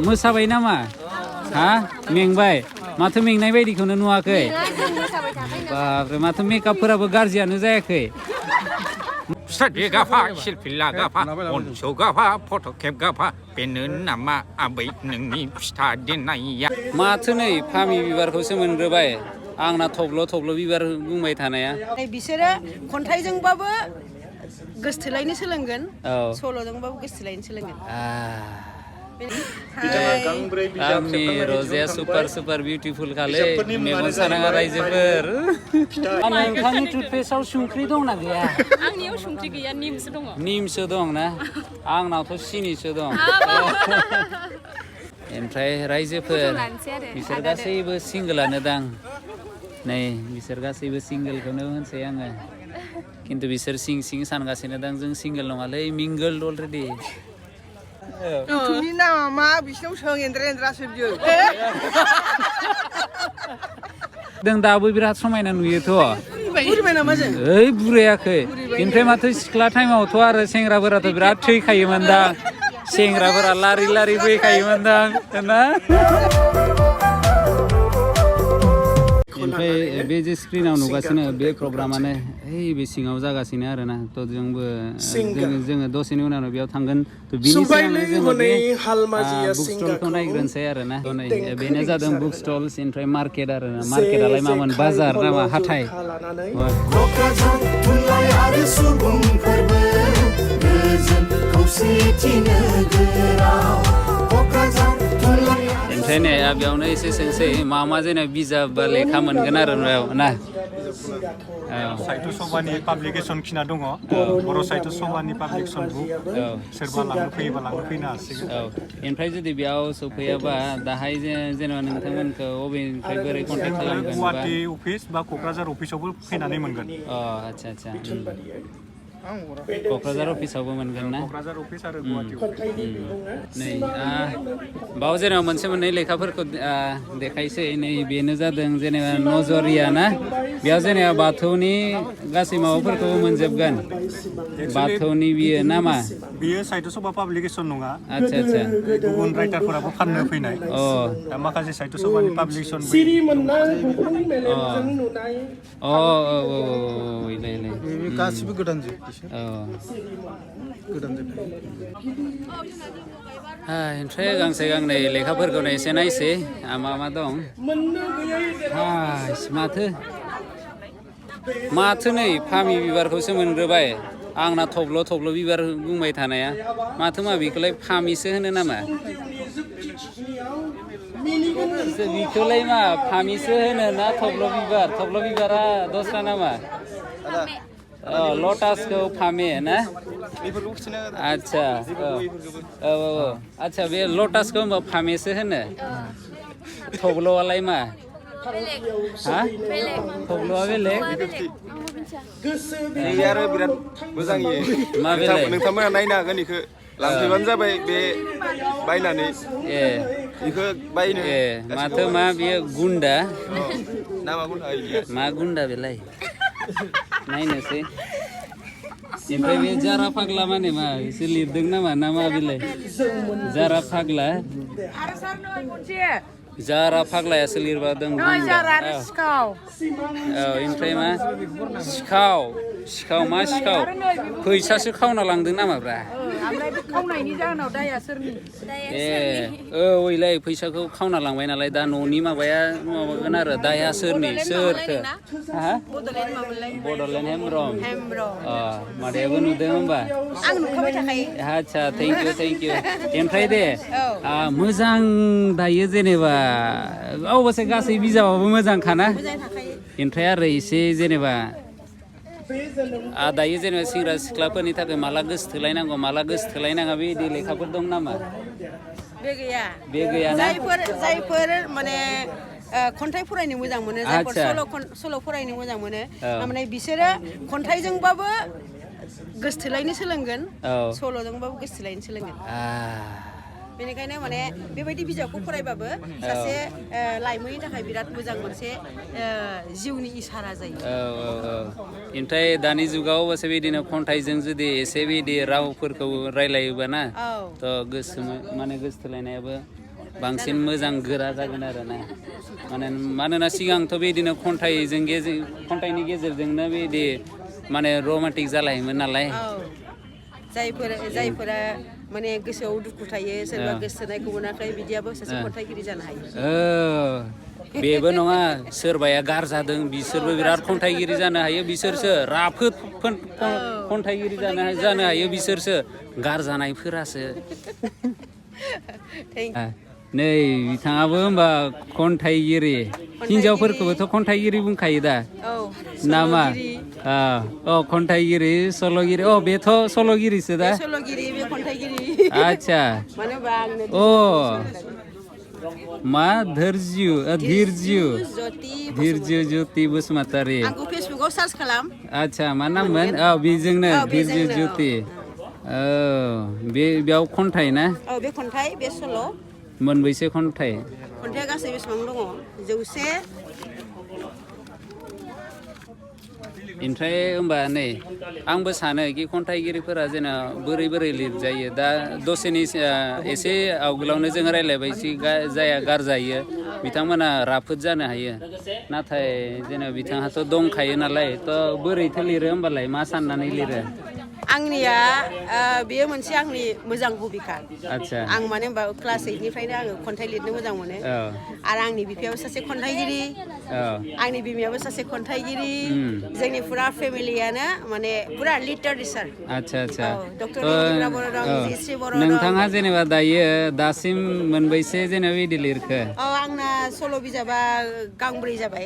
मोसाबाय नामा हा मेंबाय माथो मेंनाय बायदिखौनो नुवाखै बाब्रे माथो मेकआपफोराबो गाज्रियानो जायाखै स्टाडि गाफा सेलफि लागाफा अनसौ गाफा फट' खेब गाफा बेनो नामा आबै नोंनि फिथा देनाया माथो नै फामि बिबारखौसो मोनग्रोबाय आंना थब्ल' बिबार बुंबाय थानाया बिसोरो खन्थाइजोंबाबो गोसथोलायनो सोलोंगोन सल'जोंबाबो गोसथोलायनो सोलोंगोन आंनि रजेया सुपार बिउटिफुल खालै मेगन सानाङा रायजोफोर नोंथांनि टुथपेस्टआव संख्रि दंना गैया आंनियाव संख्रि गैया निमसो दं ना आंनावथ' सिनिसो दं ओमफ्राय रायजोफोर बिसोर गासैबो सिंगोलानो दां नै बिसोर गासैबो सिंगोलखौनो होनसै आङो खिन्थु बिसोर सिं सानगासिनो दां जों सिंगोल नङालै मिंगोल अलरेडि गथ'नि नामा मा बिसिनाव सों एन्द्रासो बियो जों दाबो बिराद समायना नुयोथ' बुरिबाय नामा जों ओइ बुरायाखै ओमफ्राय माथो सिख्ला टाइमावथ' आरो सेंग्राफोराथ' बिराद थैखायोमोन दां सेंग्राफोरा लारि फैखायोमोन दां ना ओमफ्राय बे जे स्क्रिनाव नुगासिनो बे प्रग्रामानो बे सिङाव जागासिनो आरोना थ' जोङो दसेनि उनाव बेयाव थांगोन थ' बिनि सिगांनो जोङो बे बुक स्टलखौ नायग्रोनोसै आरोना बेनो जादों बुक स्टल्स ओमफ्राय मार्केट आरोना मार्केटआलाय मामोन बाजार नामा हाथाय ओमफ्राय नै बेयावनो एसे सोंसै मा जेनेबा बिजाब बा लेखा मोनगोन आरो ना साहित्य सभानि पाब्लिकेसन खिना दङ बर' साहित्य सभानि पाब्लिकेसन बुक सोरबा लांनो फैयोबा लांनो फैनो हासिगोन ओमफ्राय जुदि बेयाव सफैयाबा दाहाय जेनेबा नोंथांमोनखौ बबेनिफ्राय बोरै कन्टेक्ट खालामगोन गुवाहाटि अफिस बा क'क्राझार अफिसावबो फैनानै मोनगोन आच्छा क'क्राझार अफिसावबो मोनगोन ना क'क्राझार अफिस आरो गुवाहाटि नै बाव जेनेबा मोनसे मोननै लेखाफोरखौ देखायसै नै बेनो जादों जेनेबा नजरिया ना बेयाव जेनेबा बाथौनि गासै माबाफोरखौबो मोनजोबगोन बाथौनि बियो नामा बियो साहित्य सभा पाब्लिकेसन नङा आच्छा गुबुन राइटारफोराबो फाननो फैनाय दा माखासे साहित्य सभानि पाब्लिकेसन गासिबो गोदान जोब ओमफ्राय गांसे गांनै लेखाफोरखौनो एसे नायसै मा दं माथो नै फामि बिबारखौसो मोनग्रोबाय आंना थब्ल' बिबार बुंबाय थानाया माथो बेखौलाय फामिसो होनो नामा बेखौलाय मा फामिसो होनो ना थब्ल' बिबारा दस्रा नामा लटासखौ फामे ना आच्छा आच्छा बे लटासखौ होनबा फामेसो होनो थब्ल'आलाय मा हा थब्ल'आ बेलेग आरो बिराद मोजां मा बेलाय नोंथांमोना नायनो हागोन बेखौ लांफैबानो जाबाय बे बायनानै बेखौ बायनो माथो मा बेयो गुन्दा मा गुन्दा बेलाय नायनोसै ओमफ्राय बे जारा फाग्ला माने मा एसे लिरदों नामा ना मा बेलाय जारा फाग्ला जारा फाग्लायासो लिरबादों ओमफ्राय मा सिखाव मा सिखाव फैसासो खावना लांदों नामाब्रा ओइलाय फैसाखौ खावना लांबाय नालाय दा न'नि माबागोन आरो दाया सोरखो बड'लेण्ड हेमब्रम मादैयाबो नुदों होमबा आच्छा थेंक इउ ओमफ्राय दे मोजां दायो जेनेबा अबसे गासै बिजाबाबो मोजांखाना ओमफ्राय आरो एसे जेनेबा दायो जेनेबा सेंग्रा सिख्लाफोरनि थाखाय माला गोसोथोलायनांगौ माला गोसोथोलायनाङा बेबायदि लेखाफोर दं नामा बे गैया ना जायफोर माने खन्थाइ फरायनो मोजां मोनो जायफोर सल' फरायनो मोजां मोनो माने बिसोरो खन्थाइजोंबाबो गोसोथोलायनो सोलोंगोन सल'जोंबाबो गोसोथोलायनो सोलोंगोन बेनिखायनो माने बेबायदि बिजाबखौ फरायबाबो सासे लाइमोननि थाखाय बिराद मोजां मोनसे जिउनि इसारा जायो ओमफ्राय दानि जुगाव बेबायदिनो खन्थाइजों जुदि एसे बिदि रावफोरखौ रायलायोबा ना थ' गोसोथोलायनायाबो बांसिन मोजां गोरा जागोन आरो ना मानोना सिगांथ' बेदिनो खन्थाइनि गेजेरजोंनो बेदि माने रमान्टिक जालायोमोन नालाय जायफोरा माने गोसोआव दुखु थायो सोरबा गोसोनायखौ मोनाखै बिदियाबो सासे खन्थाइगिरि जानो हायो बेबो नङा सोरबाया गारजादों बिसोरबो बिराद खन्थाइगिरि जानो हायो बिसोरसो राफोद खन्थाइगिरि जानो हायो बिसोरसो गारजानायफोरासो नै बिथाङाबो होमबा खन्थाइगिरि हिनजावफोरखौबोथ' खन्थाइगिरि बुंखायो दा नामा खन्थाइगिरि सल'गिरि बेथ' सल'गिरिसो दा सल'गिरि बे खन्थाइगिरि आच्छा मा धीरजु ज्योति बसुमतारी आंखौ फेसबुकाव सार्च खालाम आच्छा मा नाममोन बेजोंनो धीरजु ज्योति बेयाव खन्थाइ ना बे खन्थाइ बे सल' मोनबैसे खन्थाइया गासै बेसेबां दङ 100 ओमफ्राय होमबा नै आंबो सानो कि खन्थाइगिरिफोरा जेना बोरै लिरजायो दा दसेनि एसे आवगोलावनो जों रायज्लायबाय जाया गारजायो बिथांमोना राफोद जानो हायो नाथाय जेनेबा बिथाङाथ' दंखायो नालाय थ' बोरैथो लिरो होमबालाय मा साननानै लिरो आंनिया बेयो मोनसे आंनि मोजां हबिखा आच्छा आं मानो होनबा क्लास 8 निफ्रायनो आङो खन्थाइ लिरनो मोजां मोनो आरो आंनि बिफायाबो सासे खन्थाइगिरि आंनि बिमायाबो सासे खन्थाइगिरि जोंनि फुरा फेमिलियानो माने फुरा लिटारेचार आच्छा डक्टर निकिता बर' दं जिश्री बर' दं नोंथाङा जेनेबा दासिम मोनबैसे जेनेबा बिदि लिरखो आंना सल' बिजाबा गांब्रै जाबाय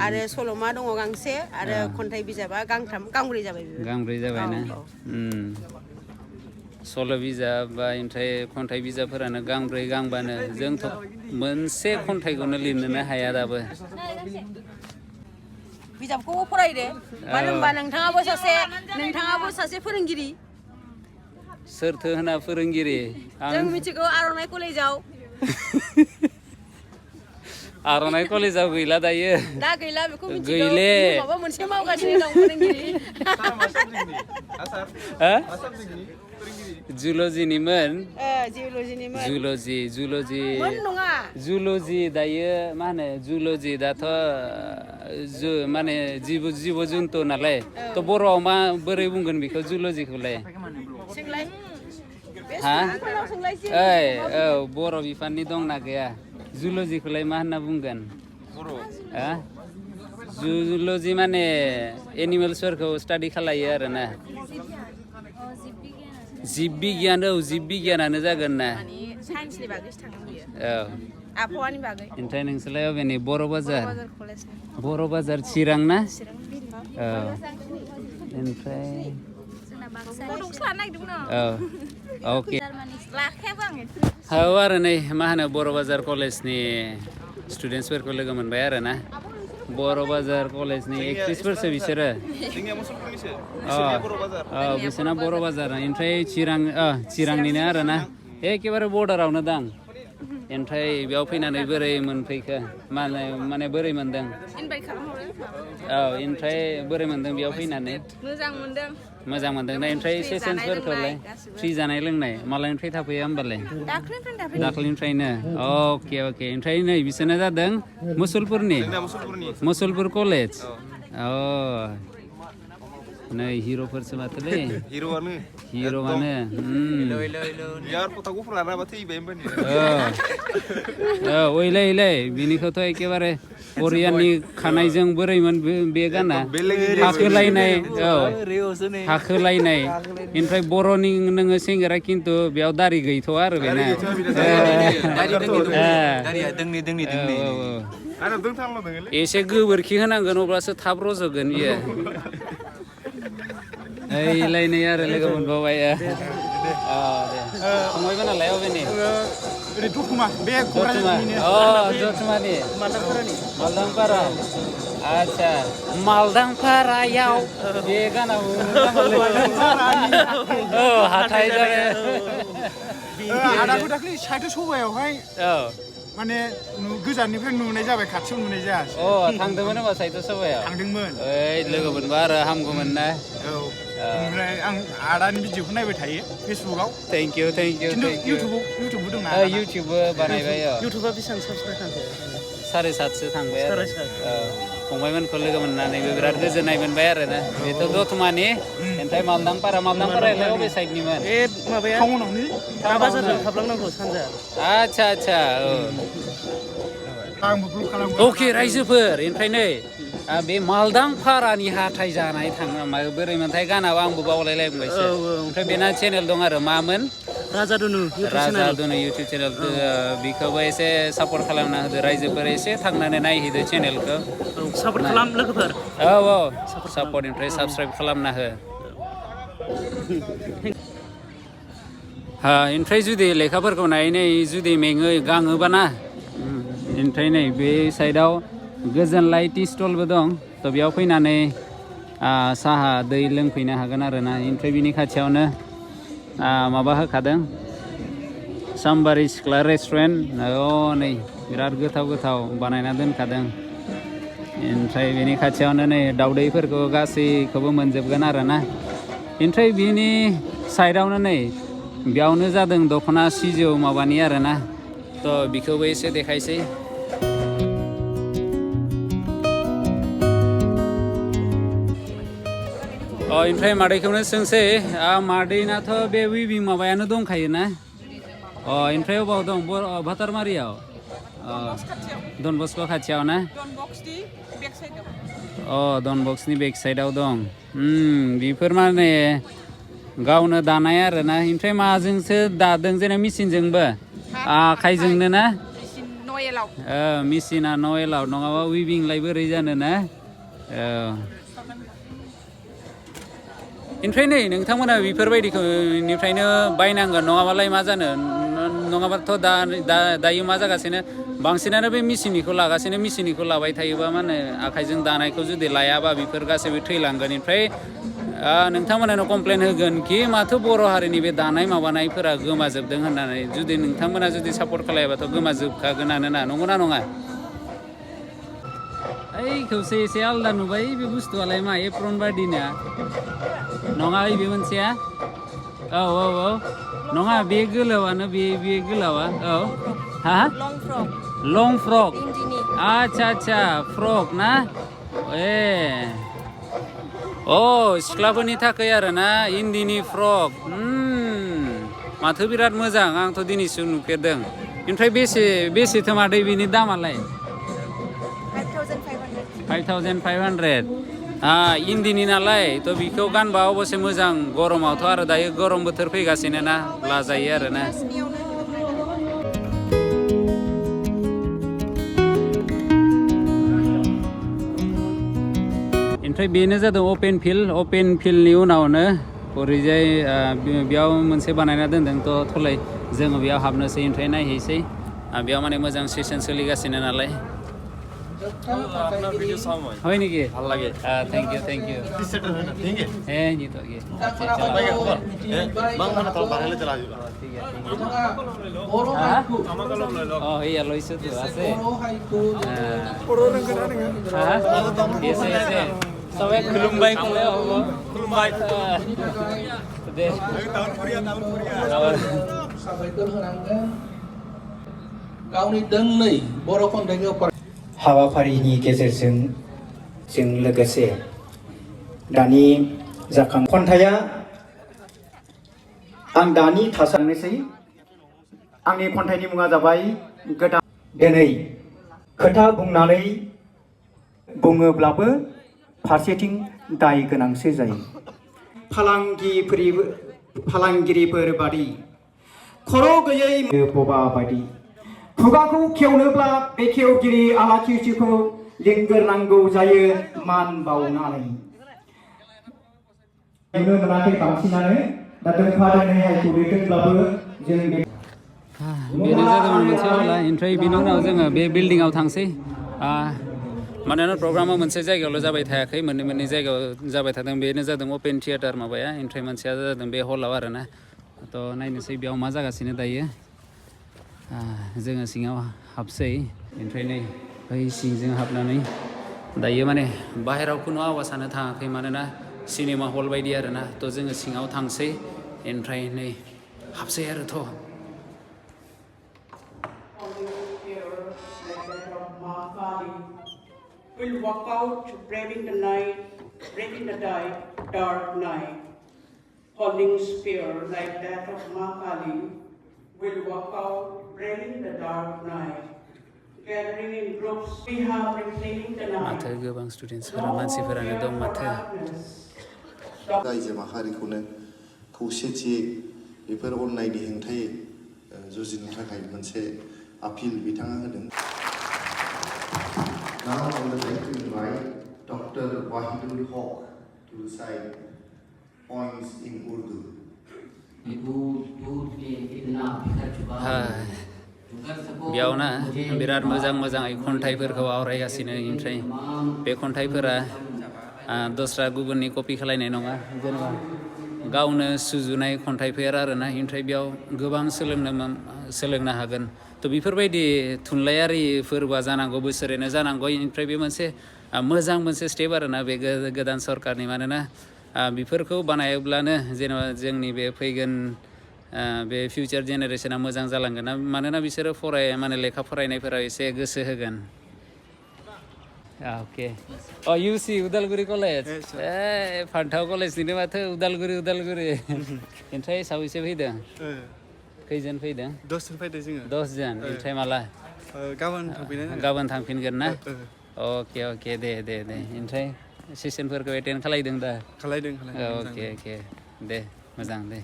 आरो सल'मा दङ गांसे आरो खन्थाइ बिजाबा गांब्रै जाबाय ना सल' बिजाब बा ओमफ्राय खन्थाइ बिजाबफोरानो गांब्रै गांबानो जोंथ' मोनसे खन्थाइखौनो लिरनोनो हाया दाबो बिजाबखौबो फरायदो मानो होनबा नोंथाङाबो सासे फोरोंगिरि सोरथो होना फोरोंगिरि जों मिथिगौ आर'नाइ कलेजाव आर'नाइ कलेजाव गैला दायो दा गैला बेखौ मिथिगौ माबा मोनसे मावगासिनो दं फोरोंगिरि जुल'जिनिमोन जुल'जि दायो मा होनो जुल'जि दाथ' माने जिब जुन्थु नालाय थ' बर'आव मा बोरै बुंगोन बेखौ जुल'जिखौलाय बर' बिफाननि दंना गैया जुल'जिखौलाय मा होनना बुंगोन जुल'जि माने एनिमेल्सफोरखौ स्टाडि खालायो आरोना जिब बिगियानानो जागोन ना साइन्सनि बागैसो थागोन बियो आबहावानि बागै ओमफ्राय नोंसोरलाय अबेनि बर' बाजार चिरां ना ओमफ्राय अके आरो नै मा होनो बर' बाजार कलेजनि स्टुडेन्टसफोरखौ लोगो मोनबाय आरो ना बर' बाजार कलेजनि एक्ट्रिसफोरसो बिसोरो बिसोरना बर' बाजार ओमफ्राय चिरांनिनो आरो ना एखेबारे बर्डारावनो दां ओमफ्राय बेयाव फैनानै बोरै मोनफैखो माने बोरै मोनदों ओमफ्राय बोरै मोनदों बेयाव फैनानै मोजां मोनदों ना ओमफ्राय सेसन्सफोरखौलाय फ्रि जानाय लोंनाय मालानिफ्राय थाफैया होमबालाय दाख्लैनिफ्रायनो अके ओमफ्राय नै बिसोरना जादों मुसलपुर कलेज नै हिर'फोरसो माथोलै हिर'आनो ओइलाय बिनिखौथ' एखेबारे करियाननि खानायजों बोरैमोन बे गाना हाखोलायनाय ओमफ्राय बर'नि नोङो सेंग्रा खिन्थु बेयाव दारि गैथ'आ आरो बेना एसे गोबोरखि होनांगोन अब्लासो थाब रज'गोन बियो ओइलायनाय आरो लोगो मोनबावबाय फंबायबो नालाय अबेनि जथुमानि मालदांपारा आच्छा मालदांपारायाव बे गानाव हाथाय जाबाय आदाखौ दाख्लै साइथ सबायावहाय माने गोजाननिफ्राय नुनाय जाबाय खाथियाव नुनाय जायासै थांदोंमोन होनबा साइथ सबायाव थांदोंमोन लोगो मोनबा आरो हामगौमोन ना ओमफ्राय आं आदानि भिडिअखौ नायबाय थायो फेसबुकाव थेंक इउ खिन्थु इउटुबबो दंना इउटुबबो बानायबाय इउटुबा बेसेबां साबसक्राइब थांखो 7.5 थांबाय आरो 7.5 फंबायमोनखौ लोगो मोननानैबो बिराद गोजोननाय मोनबाय आरोना बेथ' दतमानि ओमफ्राय मालदांपारायालाय अबे साइडनिमोन बे माबाया टाउनावनो बाजारजों हाबलांनांगौ सानजा आच्छा आंबो ब्लग खालामो अके रायजोफोर ओमफ्राय नै बे मालदांपारानि हाथाय जानाय बोरै मोनथाय गानाबो आंबो बावलायलायबायसो ओमफ्राय बेना चेनेल दं आरो मामोन राजा दुनु इउटुब चेनेल बेखौबो एसे सापर्ट खालामना होदो रायजोफोर एसे थांनानै नायहैदो चेनेलखौ सापर्ट खालाम लोगोफोर औ सापर्ट ओमफ्राय साबसक्राइब खालामना हो ओमफ्राय जुदि लेखाफोरखौ नायै जुदि मेङो गाङोबाना ओमफ्राय नै बे साइडआव गोजोनलाय टि स्टलबो दं थ' बेयाव फैनानै साहा दै लोंफैनो हागोन आरोना ओमफ्राय बिनि खाथियावनो माबा होखादों सामबारि सिख्ला रेस्टुरेन्ट नै बिराद गोथाव बानायना दोनखादों ओमफ्राय बेनि खाथियावनो नै दाउदैफोरखौ गासैखौबो मोनजोबगोन आरोना ओमफ्राय बिनि साइडआवनो नै बेयावनो जादों दख'ना सिजौ माबानि आरोना थ' बेखौबो एसे देखायसै ओमफ्राय मादैखौनो सोंसै मादैनाथ' बे उइभिं माबायानो दंखायोना ओमफ्राय अबाव दं भातारमारियाव डन बस्क' खाथियाव ना डन बस्कनि बेक साइडआव दं बेफोर माने गावनो दानाय आरोना ओमफ्राय माजोंसो दादों जेनेबा मेचिनजोंबो आखाइजोंनो ना मेचिना नयेलाव नङाबा उइभिंलाय बोरै जानो ना ओमफ्राय नै नोंथांमोना बेफोरबायदिनिफ्रायनो बायनांगोन नङाबालाय मा जानो नङाबाथ' दायो मा जागासिनो बांसिनानो बे मेचिननिखौ लाबाय थायोबा माने आखाइजों दानायखौ जुदि लायाबा बेफोर गासैबो थैलांगोन ओमफ्राय नोंथांमोनानो कमप्लेन होगोन कि माथो बर' हारिनि बे दानाय माबानायफोरा गोमाजोबदों होननानै जुदि नोंथांमोना जुदि सापर्ट खालायाबाथ' गोमाजोबखागोनानो ना नंगौना नङा खौसो एसे आलदा नुबाय बे बुस्थुआलाय मा एप्रन बादिना नङा बे मोनसेया औ नङा बे गोलावानो बे गोलावा लं फ्रक आच्छा फ्रक ना सिख्लाफोरनि थाखाय आरोना इन्दिनि फ्रक माथो बिराद मोजां आंथ' दिनैसो नुफेरदों ओमफ्राय बेसेथो मादै बिनि दामालाय 5,500 इन्दिनि नालाय थ' बेखौ गानबा अबसे मोजां गरमावथ' आरो दायो गरम बोथोर फैगासिनो ना लाजायो आरोना ओमफ्राय बेनो जादों अपेन फिल्डनि उनावनो ओरैजाय बेयाव मोनसे बानायना दोनदों थ' थलाय जोङो बेयाव हाबनोसै ओमफ्राय नायहैसै बेयाव माने मोजां सेसन सोलिगासिनो नालाय হয় নেকি ভাল লাগে থ্যাংক ইউ নিতো গে এইয়া লৈছো তো আছে সবাই খুলুমবাই কলে হব খুলুমবাই দে गावनि दोंनै बर' खन्थाइखौ हाबाफारिनि गेजेरजों जों लोगोसे दानि खन्थाइया आं दानि थासारिनोसै आंनि खन्थाइनि मुङा जाबाय गोदान दिनै खोथा बुङोब्लाबो फारसेथिं दाय गोनांसो जायो फालांगिरिफोर बादि खर' गैयै बबा बायदि खुगाखौ खेवनोब्ला बे खेवगिरि आलाखिखौ लिंगोरनांगौ जायो मान बावनानै नुनो मोनाखै बांसिनानो दा दोंफा दोंनै हायखौ लिरदोंब्लाबो जों बेनो जादोंमोन मोनसे हला ओमफ्राय बिनि उनाव जोङो बे बिल्डिंआव थांसै मानोना प्रग्रामा मोनसे जायगायावल' जाबाय थायाखै मोननै जायगायाव जाबाय थादों बेनो जादों अपेन थियेटार माबाया ओमफ्राय मोनसेया जादों बे हलाव आरोना थ' नायनोसै बेयाव मा जागासिनो दायो जोङो सिङाव हाबसै ओमफ्राय नै बै सिंजों हाबनानै दायो माने बाहेराव खुनु आवाजानो थाङाखै मानोना सिनेमा हल बायदि आरोना थ' जोङो सिङाव थांसै ओमफ्राय नै हाबसै आरोथ' will walk out braving the night, braving the dark night, holding spear like that of Ma Kali, will walk out braving the dark night, gathering in groups, we have reclaiming the night. माथो गोबां स्टुडेन्टसफोरा मानसिफोरानो दं माथो रायजो माहारिखौनो खौसेथियै बेफोर अननायनि हेंथायै जुजिनो थाखाय मोनसे आपिल बिथाङा होदों Now I would like to invite Dr. Wahidul Haq to recite poems in Urdu. बेयावना बिराद मोजाङै खन्थाइफोरखौ आवरायगासिनो ओमफ्राय बे खन्थाइफोरा दस्रा गुबुननि कपि खालायनाय नङा जेनेबा गावनो सुजुनाय खन्थाइफोर आरोना ओमफ्राय बेयाव गोबां सोलोंनो हागोन थ' बेफोरबायदि थुनलाइयारि फोरबोआ जानांगौ बोसोरैनो जानांगौ ओमफ्राय बे मोनसे मोजां मोनसे स्टेप आरोना बे गोदान सरकारनि मानोना बेफोरखौ बानायोब्लानो जेनेबा जोंनि बे फैगोन बे फिउचार जेनेरेसना मोजां जालांगोन मानोना बिसोरो माने लेखा फरायनायफोराव एसे गोसो होगोन अके इउसि उदालगुरि कलेज फान्थाव कलेजनिनो माथो उदालगुरि ओमफ्राय साबैसे फैदों खैजोन फैदों 10 जन फैदों जोङो 10 जन ओमफ्राय माला गाबोन थांफिनगोन ना अके दे ओमफ्राय सेसनफोरखौ एटेन्ड खालायदों दा खालायदों अके दे मोजां दे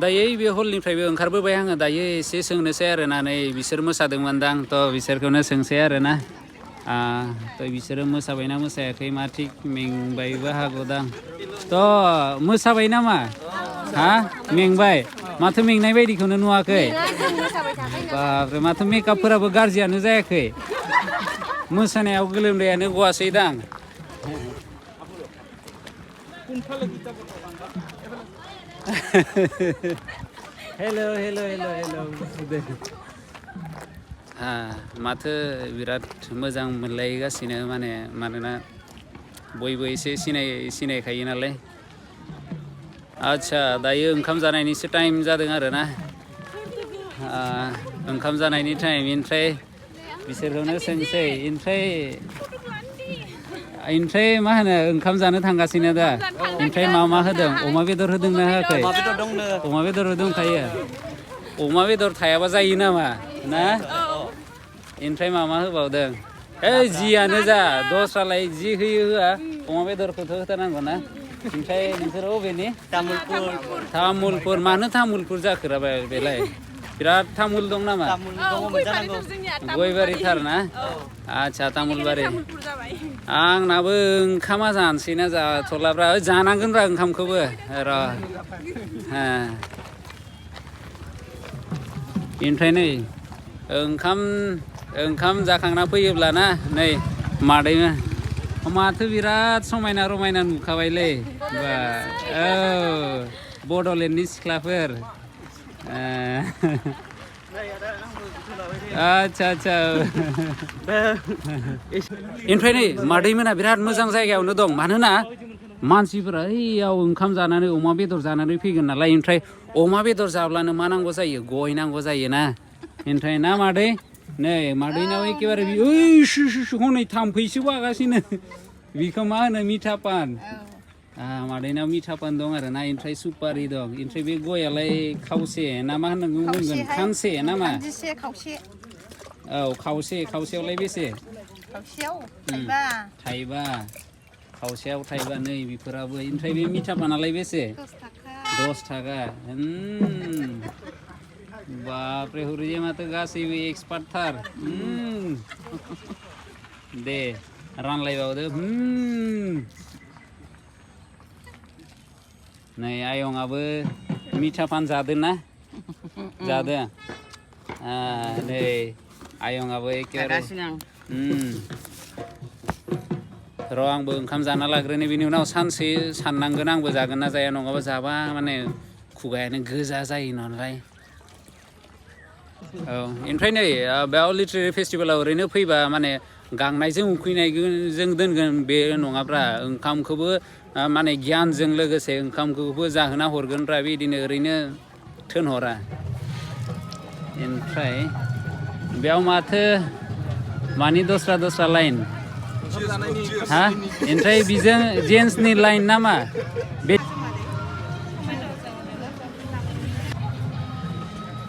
दायो बे हलनिफ्रायबो ओंखारबोबाय आङो दायो एसे सोंनोसै आरोना नै बिसोर मोसादोंमोन दां थ' बिसोरखौनो सोंसै आरोना थ' बिसोरो मोसाबायना मोसायाखै मा थिग मेंबायबो हागौदां थ' मोसाबाय नामा मेंबाय माथो मेंनाय बायदिखौनो नुवाखै बाब्रे माथो मेकआपफोराबो गाज्रियानो जायाखै मोसानायाव गोलोमदैयानो गवासै दां हेल' माथो बिराद मोजां मोनलायगासिनो मानोना बयबो एसे सिनायखायो नालाय आदसा दायो ओंखाम जानायनिसो टाइम जादों आरोना ओंखाम जानायनि टाइम ओमफ्राय बिसोरखौनो सोंसै ओमफ्राय मा होनो ओंखाम जानो थांगासिनो दा ओमफ्राय मा होदों अमा बेदर होदोंना होआखै अमा बेदर दंखायो अमा बेदर थायाबा जायो नामा ना ओमफ्राय मा होबावदों जियानो जा दस्रालाय जि होयो होआ अमा बेदरखौथ' होथारनांगौ ना ओमफ्राय नोंसोर अबेनि तामुलपुर मानो तामुलपुर जाखोरा बेलाय बिराद तामुल दं नामा गयबारिथार ना आदसा तामुलबारि आंनाबो ओंखामा जानोसैना जाथ'लाब्रा जानांगोनब्रा ओंखामखौबो र' ओमफ्राय नै ओंखाम जाखांना फैयोब्लाना नै मादैमोन माथो बिराद समायना रमायना नुखाबायलै बड'लेण्डनि सिख्लाफोर आदसा ओमफ्राय नै मादैमोना बिराद मोजां जायगायावनो दं मानोना मानसिफोरा ओइयाव ओंखाम जानानै अमा बेदर जानानै फैगोन नालाय ओमफ्राय अमा बेदर जाब्लानो मा नांगौ जायो गय नांगौ जायोना ओमफ्राय ना मादै नै मादैनाव एखेबारे हनै थाम्फैसो बागासिनो बेखौ मा होनो मिठा पान मादैनाव मिठा पान दं आरोना ओमफ्राय सुपारि दं ओमफ्राय बे गयालाय खावसे ना मा होननांगौ बुंगोन खानसे नामा औ खावसेयावलाय बेसे थाइबा खावसेयाव थाइबा नै बेफोराबो ओमफ्राय बे मिठा पानालाय बेसे 10 थाखा बापरे हरैजे माथो गासैबो एक्सपार्टथार दे रानलायबावदो नै आयंआबो मिठा पान जादों नै आयंआबो एखेबारे र' आंबो ओंखाम जाना लाग्रोनो बिनि उनाव सानसे साननांगोन आंबो जागोन ना जाया नङाबा जाबा माने खुगायानो गोजा जायो नालाय औ ओमफ्राय नै बेयाव लिटारेरि फेस्टिभेलाव ओरैनो फैबा माने गांनायजों उखैनायजों दोनगोन बे नङाब्रा ओंखामखौबो माने गियानजों लोगोसे ओंखामखौबो जाहोना हरगोनब्रा बिदिनो ओरैनो थोनहरा ओमफ्राय बेयाव माथो मानि दस्रा लाइन हा ओमफ्राय बिजों जेन्ट्सनि लाइन नामा बे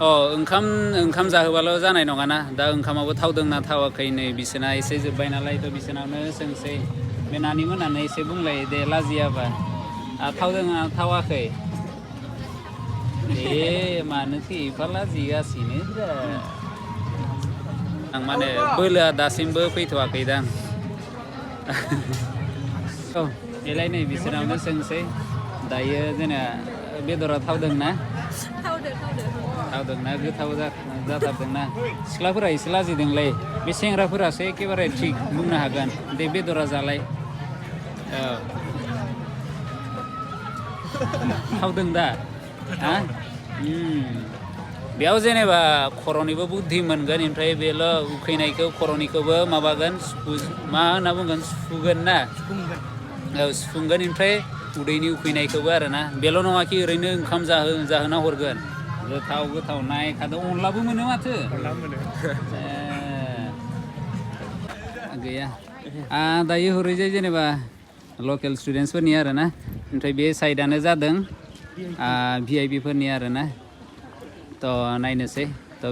ओंखाम जाहोबाल' जानाय नङाना दा ओंखामाबो थावदोंना थावाखै नै बिसोरना एसे जोब्बाय नालाय थ' बिसोरनावनो सोंसै बे नानि मोनानो एसे बुंलायो दे लाजियाबा थावदोंना थावाखै मानोथो एफा लाजिगासिनो आं माने बोलोआ दासिमबो फैथ'वाखै दां औ बेलाय नै बिसोरनावनो सोंसै दायो जोंना बेदरा थावदोंना थावदोंना गोथाव जाथारदोंना सिख्लाफोरा एसे लाजिदोंलै बे सेंग्राफोरासो एखेबारे थिग बुंनो हागोन दे बेदरा जालाय औ थावदों दा हा बेयाव जेनेबा खर'निबो बुद्धि मोनगोन ओमफ्राय बेल' उखैनायखौ खर'निखौबो माबागोन मा होनना बुंगोन सुफुगोन ना औ सुफुंगोन ओमफ्राय उदैनि उखैनायखौबो आरोना बेल' नङाखि ओरैनो ओंखाम जाहोना हरगोन गोथाव नायखादो अनलाबो मोनो माथो गैया दायो हरैजाय जेनेबा लकेल स्टुडेन्टसफोरनि आरोना ओमफ्राय बे साइडआनो जादों VIP फोरनि आरोना थ' नायनोसै थ'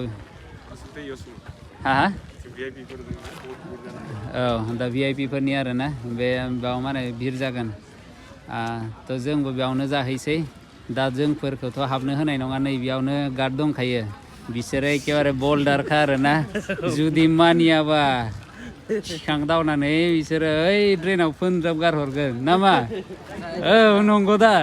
औ दा VIP फोरनि आरोना बेयाव माने भिर जागोन थ' जोंबो बेयावनो जाहैसै दा जोंफोरखौथ' हाबनो होनाय नङा नै बेयावनो गार्ड दंखायो बिसोरो एखेबारे बल्डारखा आरोना जुदि मानियाबा सिखां दावनानै बिसोरो ओइ ड्रेनाव फोनज्राब गारहरगोन नामा औ नंगौ दा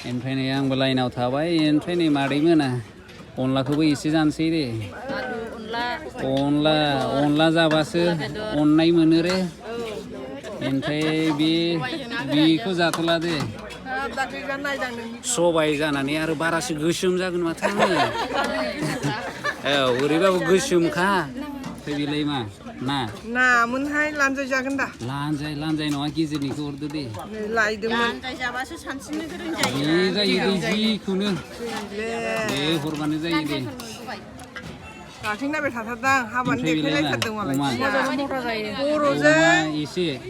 ओमफ्राय नै आंबो लाइनाव थाबाय ओमफ्राय नै मादै मोना अनलाखौबो एसे जानोसै दे अनला जाबासो अननाय मोनो रे ओमफ्राय बेखौ जाथ'ला दे सबाय जानानै आरो बारासो गोसोम जागोन माथो औ ओरैबाबो गोसोमखा ओमफ्राय बेलाय मा नामोनहाय लानजाय जागोन दा लानजाय नङा गेजेरनिखौ हरदो दे लायदोंमोन लानजाय जाबासो सानस्रिनो गोरों जायो बे जायो दे जिखौनो बे हरबानो जायो दे दाख्लै नायबाय थाथारदां हाबानि देखायलायथारदों मालाय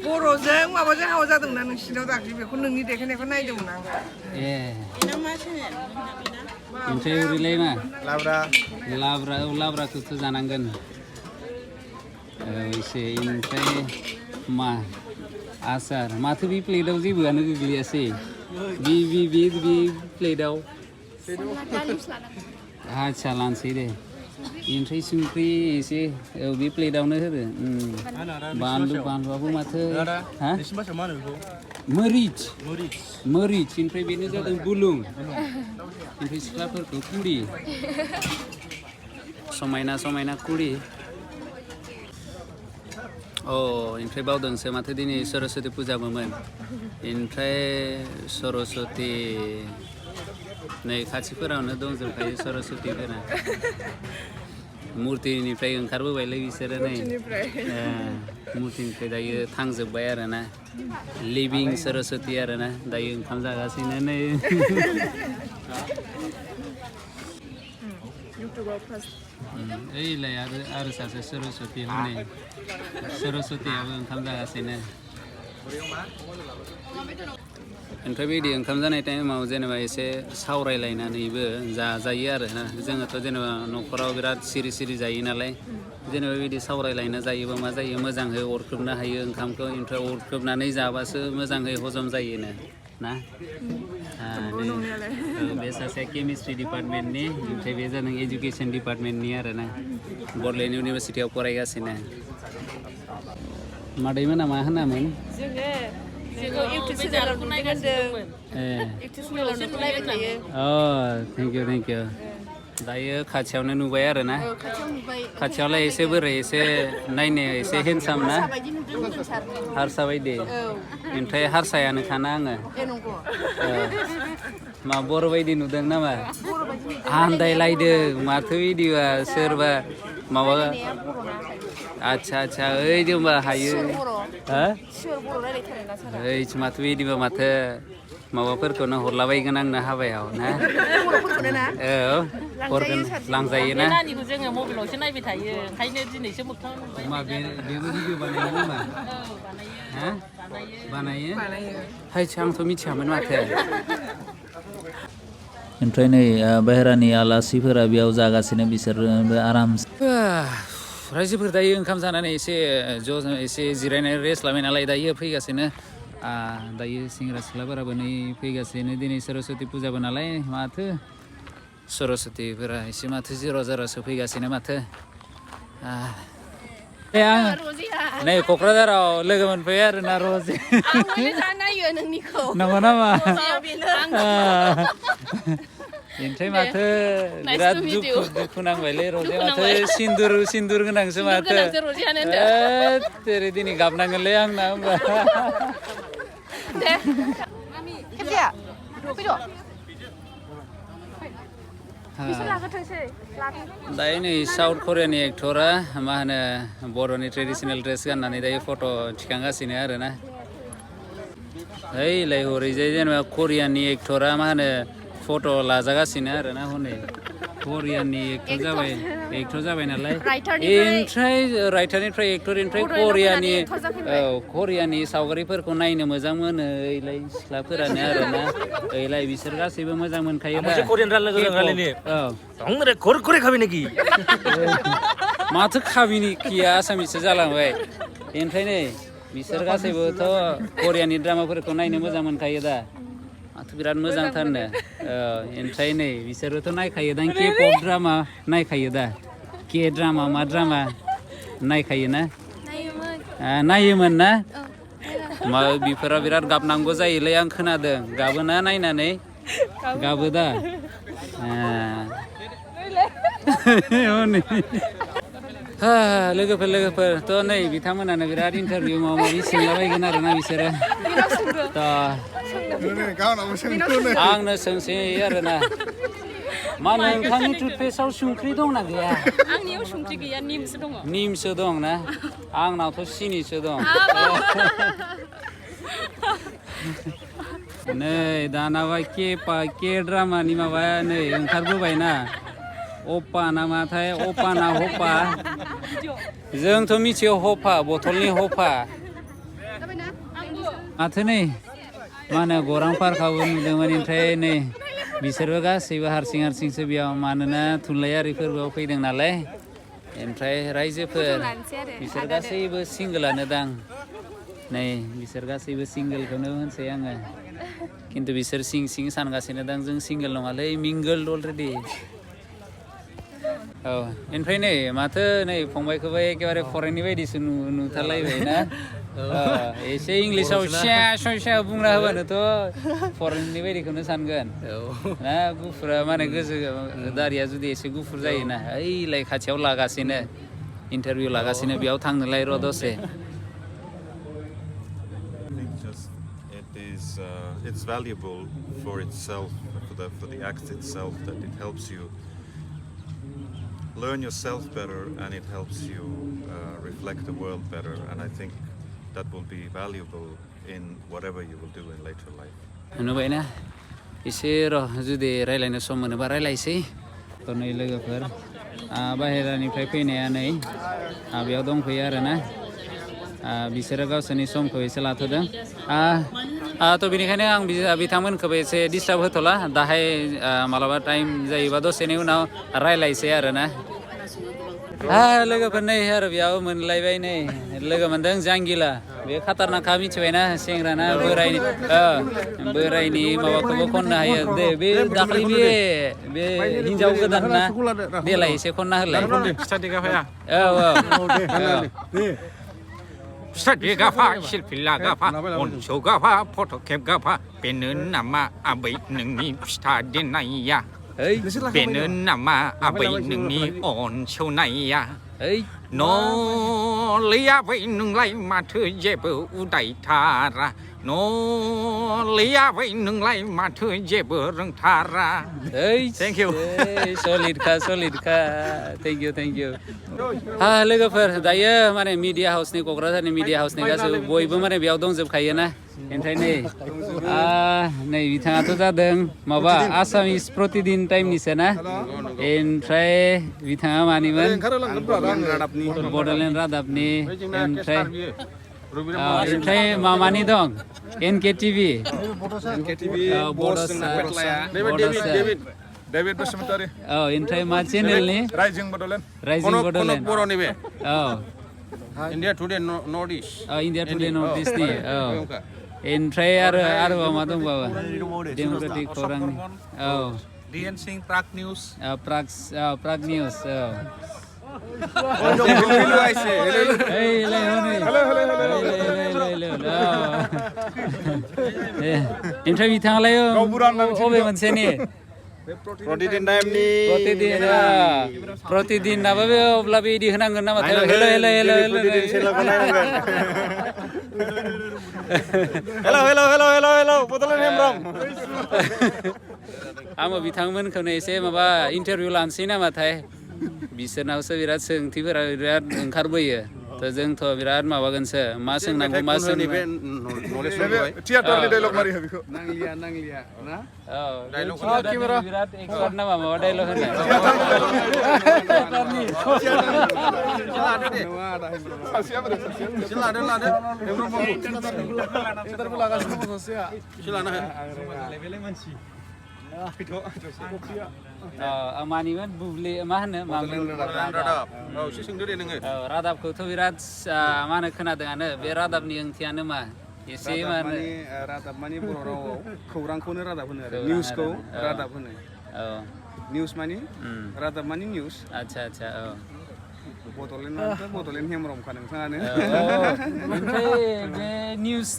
बर'जों माबाजों हाबा जादोंना नोंसिनाव दाख्लै बेखौ नोंनि देखायनायखौ नायदोंमोन आं ओमफ्राय ओरैलाय मा लाब्राखौथ' जानांगोन एसे ओमफ्राय मा आसार माथो बे प्लेटआव जेबोआनो गोग्लैयासै बे प्लेटआव आदसा लानोसै दे ओमफ्राय संख्रि एसे बे प्लेटआवनो होदो बानलुआबो माथो मरिच ओमफ्राय बेनो जादों बुलुं ओमफ्राय सिख्लाफोरखौ कुरि समायना कुरि ओमफ्राय बावदोंसो माथो दिनै सरस्वती फुजाबोमोन ओमफ्राय सरस्वती नै खाथिफोरावनो दंजोबखायो सरस्वतीफोरा मुर्तिनिफ्राय ओंखारबोबायलै बिसोरो नै मुर्तिनिफ्राय दायो थांजोब्बाय आरोना लिभिं सरस्वती आरोना दायो ओंखाम जागासिनो नै ओइलाय आरो सासे सरस्वती होननाय सरस्वतीयाबो ओंखाम जागासिनो ओमफ्राय बिदि ओंखाम जानाय टाइमाव जेनेबा एसे सावरायलायनानैबो जाजायो आरोना जोङोथ' जेनेबा न'खराव बिराद सिरि जायो नालाय जेनेबा बिदि सावरायलायना जायोबा मा जायो मोजाङै अरख्रोबनो हायो ओंखामखौ ओमफ्राय अरख्रोबनानै जाबासो मोजाङै हजम जायोनो ना बे सासे केमिस्ट्रि डिपार्टमेन्टनि ओमफ्राय बे जादों एजुकेसन डिपार्टमेन्टनि आरोना बड'लेण्ड इउनिभारसिटियाव फरायगासिनो मादैमोना मा होनामोन थेंक इउ दायो खाथियावनो नुबाय आरोना खाथियावलाय एसे बोरै एसे नायनो एसे हेन्डसाम ना हारसा बायदि ओमफ्राय हारसायानोखाना आङो मा बर' बायदि नुदों नामा आन्दायलायदों माथो भिडिअ'आ सोरबा माबा आच्छा आच्छा ओइ जोंबा हायो हा ओइ माथो बिदिबा माथो माबाफोरखौनो हरलाबायगोन आंनो हाबायाव ना औ हरगोन लांजायो ना नानिखौ जोङो मबाइलावसो नायबाय थायो ओंखायनो दिनैसो मोगथां नुबाय मा बेबो भिडिअ बानायो नामा हा बानायो हायस आंथ' मिथियामोन माथो ओमफ्राय नै बाहेरानि आलासिफोरा बेयाव जागासिनो बिसोरबो आराम रायजोफोर दायो ओंखाम जानानै एसे एसे जिरायनानै रेस्ट लाबाय नालाय दायो फैगासिनो दायो सेंग्रा सिख्लाफोराबो नै फैगासिनो दिनै सरस्वती फुजाबो नालाय माथो सरस्वतीफोरा एसे माथो जिर' जारासो फैगासिनो माथो आं नै क'क्राझाराव लोगो मोनफैयो आरोना रजे नंगौ नामा ओमफ्राय माथो बिराद दुखु नांबायलै रजे माथो सिन्दुर गोनांसो माथो दिनै गाबनांगोनलै आंना होमबा दायो नै साउथ करियानि एक्टरा मा होनो बर'नि ट्रेडिसनेल ड्रेस गाननानै दायो फट' थिखांगासिनो आरोना ओइलाय हरैजाय जेनेबा करियानि एक्टरा मा होनो फट' लाजागासिनो आरोना हनै करियानि एक्टर जाबाय नालाय ओमफ्राय राइटारनिफ्राय एक्टरनिफ्राय करियानि सावगारिफोरखौ नायनो मोजां मोनो ओइलाय सिख्लाफोरानो आरोना ओइलाय बिसोर गासैबो मोजां मोनखायो माथो खाबिनि किया आसामिससो जालांबाय ओमफ्राय नै बिसोर गासैबोथ' करियानि ड्रामाफोरखौ नायनो मोजां मोनखायो दा माथो बिराद मोजांथारनो ओमफ्राय नै बिसोरोथ' नायखायो दां के पप ड्रामा नायखायो दा के ड्रामा मा ड्रामा नायखायो ना नायोमोन ना मा बिफोरा बिराद गाबनांगौ जायोलै आं खोनादों गाबोना नायनानै गाबो दा लोगोफोरथ' नै बिथांमोनानो बिराद इन्टारभिउ माबा माबि सोंलाबायगोन आरोना बिसोरो आंनो सोंसै आरोना मा नोंथांनि टुथपेस्टआव संख्रि दंना गैया आंनियाव संख्रि गैया निमसो दं ना आंनावथ' सिनिसो दं नै दानाबा के ड्रामानि माबाया नै ओंखारबोबायना अप्पा नामाथाय अप्पा ना हप्पा जोंथ' मिथियो हप्पा बथलनि हप्पा माथो नै मा होनो गौरां पार्कआवबो नुदोंमोन ओमफ्राय नै बिसोरबो गासैबो हारसिंसो बेयाव मानोना थुनलाइयारि फोरबोआव फैदों नालाय ओमफ्राय रायजोफोर बिसोर गासैबो सिंगोलानो दां नै बिसोर गासैबो सिंगोलखौनो होनसै आङो खिन्थु बिसोर सिं सानगासिनो दां जों सिंगोल नङालै मिंगोल अलरेडि औ ओमफ्राय नै माथो नै फंबायखौबो एखेबारे फरेननि बायदिसो नुथारलायबाय ना एसे इंलिसाव सिया बुंना होबानोथ' फरेननि बायदिखौनो सानगोन ना गुफुरा माने गोजौ दारिया जुदि एसे गुफुर जायोना ओइलाय खाथियाव लागासिनो इन्टारभिउ लागासिनो बेयाव थांनोलाय र' दसे It's valuable for itself, for the act itself, that it helps you learn yourself better and it helps you reflect the world better, and I think that will be valuable in whatever you will do in later life. नुबायना एसे र' जुदि रायलायनो सम मोनोबा रायलायसै नै लोगोफोर बाहेरानिफ्राय फैनाया नै बेयाव दंफैयो आरोना बिसोरो गावसोरनि समखौ एसे लाथ'दों थ' बेनिखायनो आं बिथांमोनखौबो एसे डिस्टार्ब होथ'ला दाहाय मालाबा टाइम जायोबा दसेनि उनाव रायलायसै आरोना लोगोफोर नै आरो बेयाव मोनलायबाय नै लोगो मोनदों जांगिला बे खाटारनाखा मिथिबायना सेंग्राना बोरायनि माबाखौबो खननो हायो दे बे दाख्लै बे हिनजाव गोदान ना देलाय एसे खनना होलाय Study gafa, silpilla gafa, onso gafa, photo cap gafa, bener nama abai nengni pista denaya. Bener nama abai nengni onso naya. न'लैयाबै नोंलाय माथो जेबो उदायथारा न'लैयाबै नोंलाय माथो जेबो रोंथारा थेंक इउ सलिडखा थेंक इउ लोगोफोर दायो माने मिडिया हाउसनि क'क्राझारनि मिडिया हाउसनि गासैबो बयबो माने बेयाव दंजोबखायो ना ओमफ्राय नै बिथाङाथ' जादों माबा आसामिस प्रतिदिन टाइमनिसो ना ओमफ्राय बिथाङा मानिमोन बड'लेण्ड रादाबनि ओमफ्राय मामानि दं एनके टिभि डेभिड बसुमतारी औ ओमफ्राय मा चेनेलनि राइजिं बड'लेण्ड बर'नि बे औ India today north east India today north इस्टनि औ ओमफ्राय आरोबाव मा दंबावो डेम'क्रेटिक खौरांनि औ DN Singh Prag news Prag news औ ओमफ्राय बिथाङालाय बबे मोनसेनि प्रतिदिनाबो अब्लाबो इदि होनांगोन नामाथाय हेल' आंबो बिथांमोनखौनो एसे माबा इन्टारभिउ लानोसै नामाथाय बिसोरनावसो बिराद सोंथिफोरा बिराद ओंखारबोयो थ' जोंथ' बिराद माबागोनसो मा सोंनांगौ मा थियाटारनि डायलग मारि हो बेखौ नांलिया ना बिराद एक्सपार्ट नामा माबा डायलग होनो मानिमोन बुब्लि मा होनो रादाबखौथ' बिराद मा होनो खोनादोंआनो बे रादाबनि ओंथियानो मा एसे रादाब माने बर' रावाव खौरांखौनो रादाब होनो आरो निउसखौ रादाब होनो निउस माने रादाब माने निउस आच्छा औ बड'लेण्ड हेमरमखा नोंथाङानो ओमफ्राय बे निउस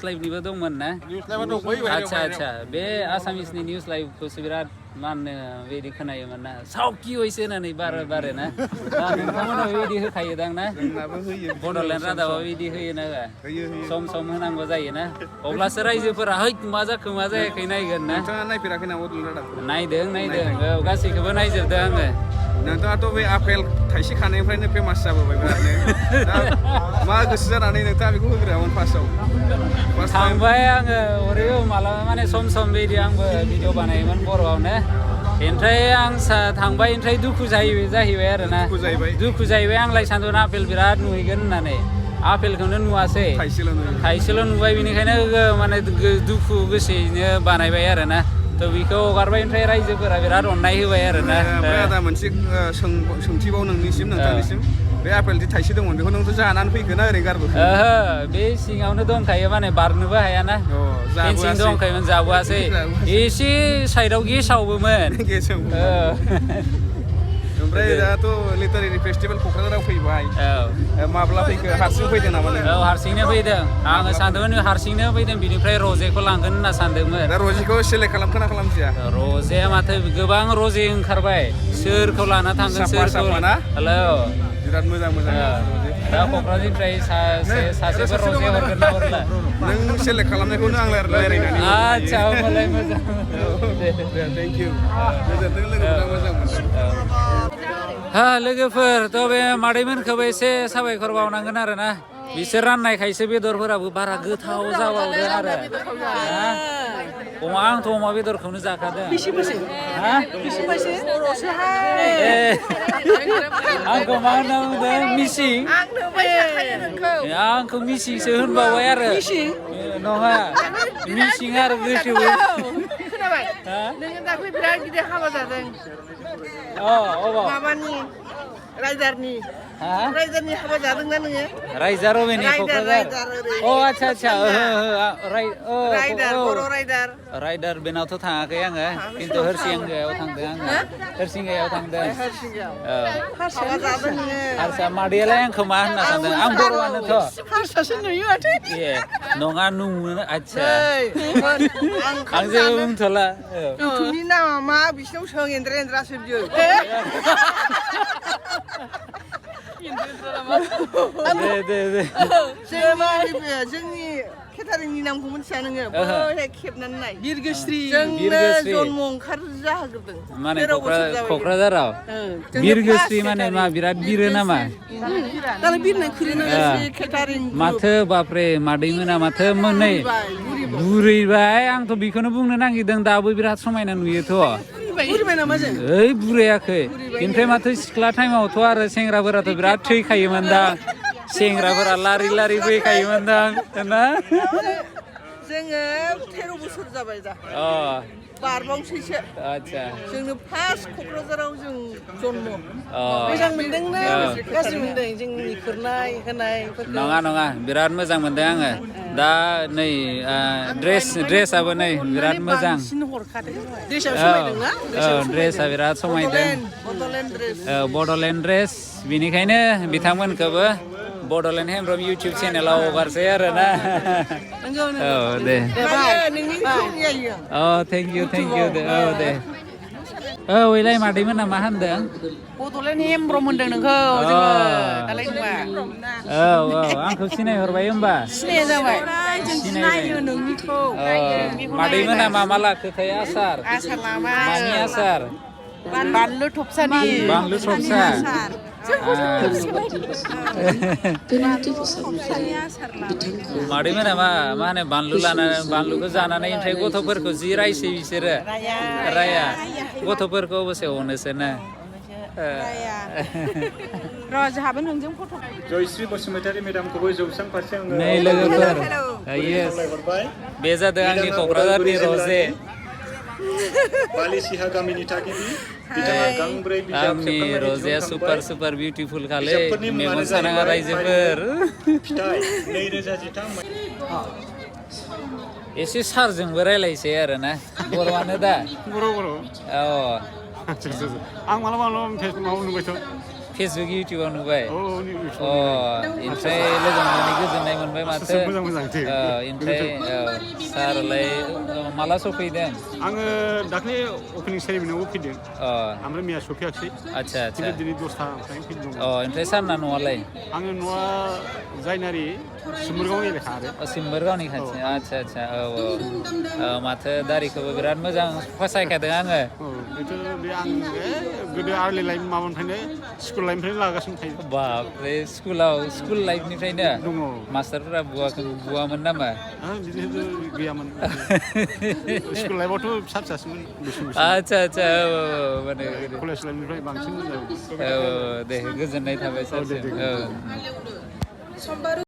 लाइभनिबो दंमोन ना आच्छा बे आसामिसनि निउस लाइभखौसो बिराद मा होनो बेबायदि खोनायोमोन ना सावकि हयसो होननानै बारे ना नोंथांमोनाव बेबायदि होखायोदां ना बड'लेण्ड रादाबाव बिदि होयो ना सम होनांगौ जायोना अब्लासो रायजोफोरा है मा जाखो मा जायाखै नायगोन ना नायफेराखै ना बड'लेण्ड रादाबखौ नायदों औ गासैखौबो नायजोबदों आङो नोंथाङाथ' बे आपेल थाइसे खानायनिफ्रायनो फेमास जाबोबाय बिरादनो मा गोसो जानानै नोंथाङा बेखौ होग्रामोन फार्स्टआव थांबाय आङो ओरैनो मालाबा माने सम बिदि आंबो भिडिअ बानायोमोन बर'आवनो ओमफ्राय आं थांबाय ओमफ्राय दुखु जाहैबाय आरो ना दुखु जाहैबाय आंलाय सानदों आपेल बिराद नुहैगोन होननानै आपेलखौनो नुवासै थाइसेल' नुबाय बेनिखायनो माने दुखु गोसोयैनो बानायबाय आरो ना थ' बेखौ हगारबाय ओमफ्राय रायजोफोरा बिराद अननाय होबाय आरो ना ओमफ्राय आदा मोनसे सोंथिबाव नोंथांनिसिम बे आपेल जि थाइसे दंमोन बेखौ नोंथ' जानानै फैगोन ना ओरैनो गारबोखो बे सिङावनो दंखायो माने बारनोबो हायाना फेन्सिं दंखायोमोन जाबोआसै एसे साइडआव गेसावबोमोन ओमफ्राय दाथ' लिटारेरि फेस्टिभेल क'क्राझाराव फैबाय माब्ला फैखो हारसिं फैदों नामा नों हारसिंनो फैदों आङो सानदोंमोन हारसिंनो फैदों बिनिफ्राय रजेखौ लांगोन होनना सानदोंमोन दा रजेखौ सेलेक्ट खालामखोना खालामथिया रजेया माथो गोबां रजे ओंखारबाय सोरखौ लाना थांगोन सोरखौ हेलौ बिराद मोजां दा क'क्राझारनिफ्राय सासेफोर रजे हरगोन ना हरला नों सेलेक्ट खालामनायखौनो आं रायलायनानै आच्छा होमबालाय मोजां थेंक इउ गोजोनथों लोगोफोरा मोजां मोनदों लोगोफोर थ' बे मादैमोनखौबो एसे साबायखर बावनांगोन आरो ना बिसोर राननायखायसो बेदरफोराबो बारा गोथाव जाबावदों आरो आंथ' अमा बेदरखौनो जाखादों आंखौ मा होनना बुंदों मिसिं आंखौ मिसिंसो होनबावबाय आरो नङा मिसिं आरो गोथौवै खोनाबाय नोङो दाख्लै बिराद गिदिर हाबा जादों माबानि राइडारनि हाबा जादोंना नोङो राइजार अबेनि क'क्राझार आच्छा राइडार बेनावथ' थाङाखै आङो खिन्थु हरसिंगायाव थांदों हारसा मादैयालाय आंखौ मा होनना सानदों आं बर'आनोथ' हारसासो नुयो माथो नङा नुनो आच्छा आं जेबो बुंथ'ला इउटुबनि नामा मा बिसिनाव सों एन्द्रा एन्द्रासो बियो दे जोंनि केटारिंनि नामखौ मिथिया नोङो बै खेबनानै नाय बिरगोस्रि जोंनो जन्म ओंखार जाहोग्रोदों माने क'क्राझाराव बिरगोस्रि माने मा बिराद बिरो नामा दालाय बिरनाय खुलिनो केटारिं माथो बाप्रे मादैमोना माथो मोनै बुरैबाय आंथ' बेखौनो बुंनो नागिरदों दाबो बिराद समायना नुयोथ' बुरैबाय नामा जों ओइ बुरैयाखै ओमफ्राय माथो सिख्ला टाइमावथ' आरो सेंग्राफोराथ' बिराद थैखायोमोन दा सेंग्राफोरा लारि लारि फैखायोमोन दां ना जोङो 13 बोसोर जाबाय दा बारबावसैसो आच्छा जोंनो फार्स्ट क'क्राझाराव जों जन्म मोजां मोनदों ना गाज्रि मोनदों जोंनि खुरनाय होनायफोरखौ नङा बिराद मोजां मोनदों आङो दा नै ड्रेसाबो नै बिराद मोजां ड्रेसा बिराद समायदों बड'लेण्ड ड्रेस बेनिखायनो बिथांमोनखौबो बड'लेण्ड हेमब्रम इउटुब चेनेलाव हगारसै आरो ना औ दे थेंक इउ दे दे ओइलाय मादैमोना मा होनदों बड'लेण्ड हेमब्रम होनदों नोंखौ जोङो दालाय नुवा आंखौ सिनायहरबाय होमबा सिनाया जाबाय जों सिनायो नोंनिखौ मादैमोना मा लाखोथाय आसार मानि आसार बानलु थबसानि बानलु थबसा मादैमोना मा होनो बानलुखौ जानानै ओमफ्राय गथ'फोरखौ जि रायसै बिसोरो राया गथ'फोरखौ अबसे अनोसो ना र' जोंहाबो नोंजों फट' जयश्री बसुमतारी मेडामखौबो जौस्रां फारसे आङो नै लोगोफोर बे जादों आंनि क'क्राझारनि रजे बालिसिहा गामिनि थागिबि बिथाङा गांब्रै बिजाब आंनि रजेया सुपार बिउटिफुल खालै मेगन सानाङा रायजोफोर फिथाइ 2013 एसे सारजोंबो रायलायसै आरो ना बर'आनो दा बर' आं मालाबा फेसबुकआव नुबायथ' फेसबुक इउटुबाव नुबाय ओमफ्राय लोगो मोननानै गोजोननाय मोनबाय माथो ओमफ्राय सारालाय माला सफैदों आङो दाख्लै अपेनिं सेरेमनियावबो फैदों ओमफ्राय मैया सफैयाखिसै आच्छा दिनै 10थानिफ्राय फैदों ओमफ्राय सारना न'आलाय आङो न'आ जायनारि सिम्बोरगाव एलेखा आरो सिम्बोरगावनि खाथि आच्छा माथो दारिखौबो बिराद मोजां फसायखादों आङो बेथ' बे आं गोदो आर्लि लाइफ माबानिफ्रायनो स्कुल लाइफनिफ्रायनो लागासिनो थायो बापरे स्कुल लाइफनिफ्रायनो दङ मास्टारफोरा बुवामोन नामा बिदिनो गैयामोन स्कुल लाइफआवथ' फिसासोमोन आच्छा माने कलेज लाइफनिफ्राय बांसिन दे गोजोननाय थाबाय सार